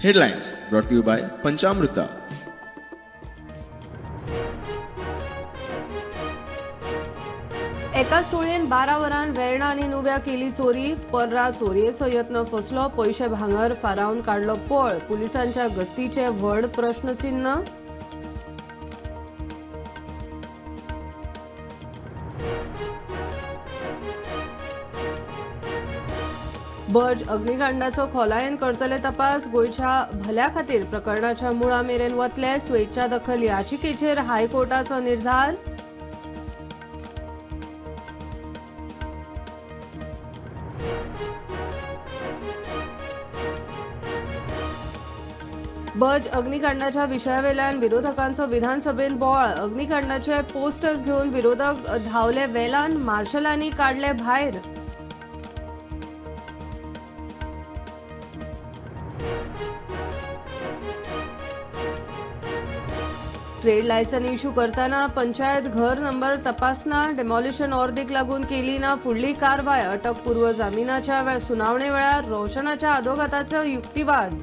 Headlines brought to you by Panchamruta. एकाच टोळयेन 12 वरां वेर्णा आनी नुव्या केली चोरी. पर्रा चोरयेचो यत्न फसलो. पयशे भांगर फारावन काडलो पळ. पुलिसांच्या गस्तीचे व्हड प्रश्नचिन्ह. बर्ज अग्निकांडाचो खोलायेन करतले तपास. गोंयच्या भल्या खातीर प्रकरणाच्या मुळा मेरेन वतले. स्वेच्छा दखल याचिकेचेर हायकोर्टाचो निर्धार. बज अग्निकांडाच्या विशयावेल्यान विरोधकांचो विधानसभेन बोवाळ. अग्निकांडाचे पोस्टर्स घेवन विरोधक धांवले वेलान. मार्शलांनी काडले भायर. ट्रेड लायसन इश्यू करतना पंचायत घर नंबर तपासना. डेमॉलिशन ऑर्दीक लागून केली ना फुडली कारवाय. अटकपूर्व जामिनाच्या सुनावणे वेळार रोशनाच्या आदोगाताचो युक्तिवाद.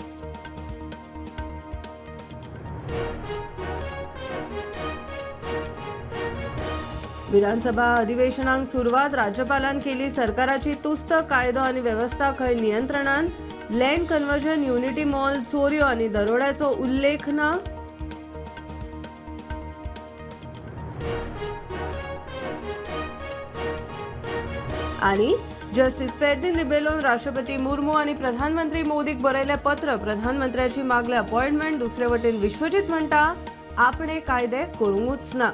विधानसभा अधिवेशनाक सुरवात. राज्यपालान केली सरकाराची तुस्त. कायदो आनी वेवस्था खंय नियंत्रणान. लँड कन्वर्जन युनिटी मॉल चोरयो आनी दरोड्याचो उल्लेख ना. आनी जस्टिस फेर्दीन रिबेलोन राष्ट्रपती मुर्मू आनी प्रधानमंत्री मोदीक बरयलें पत्र. प्रधानमंत्र्याची मागले अपॉइंटमेंट. दुसरे वटेन विश्वजीत म्हणटा आपणे कायदे करूंकच ना.